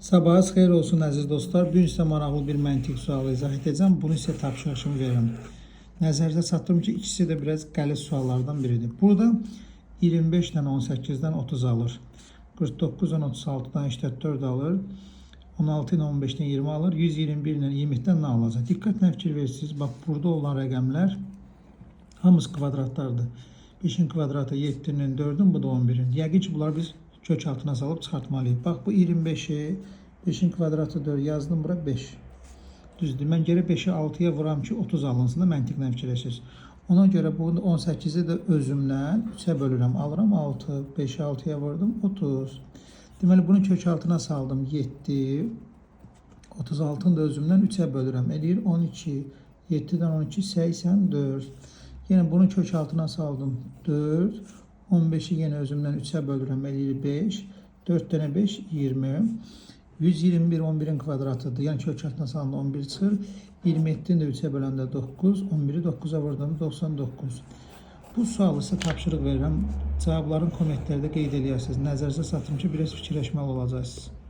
Sabahınız xeyir olsun, əziz dostlar. Bu gün sizə maraqlı bir məntiq sualı izah edəcəm. Bunu sizə tapşırıq verirəm. Nəzərinizə çatdırım ki, ikisi də biraz qəliz suallardan biridir. Burada 25 ilə 18-dən 30 alır. 49 ilə 36-dan 84 alır. 16 ilə 15-dən 20 alır. 121 ilə 20-dən nə alacaq? Diqqətlə fikir verirsiniz. Bax, burada olan rəqəmlər hamısı kvadratlardır. 5-in kvadratı 7-nin, 4-ün, bu da 11-in. Yəqin ki, bunları biz kök altına salıb çıxartmalıyıq. Bax, bu 25-i, 5-in kvadratı 4 yazdım, bura 5. Düzdür. Mən geri 5-i 6-ya vuram ki, 30 alınsın da, məntiqlə fikirləşirsiniz. Ona görə bunu 18-i də özümdən 3-ə bölürəm. Alıram 6, 5-i 6-ya vurdum 30. Deməli, bunu kök altına saldım 7. 36-nı da özümdən 3-ə bölürəm. Eləyir 12. 7-dən 12, 84. Yenə bunu kök altına saldım 4. 15-i yenə özümdən 3-ə bölürəm. Eləyir 5. 4 dənə 5, 20. 121 11-in kvadratıdır. Yəni kök altına salanda 11 çıxır. 27-ni də 3-ə böləndə 9. 11-i 9-a vurdum 99. Bu sualı sizə tapşırıq verirəm. Cavabların kommentlərdə qeyd eləyərsiniz. Nəzərinizə çatdırım ki, biraz fikirləşməli olacaqsınız.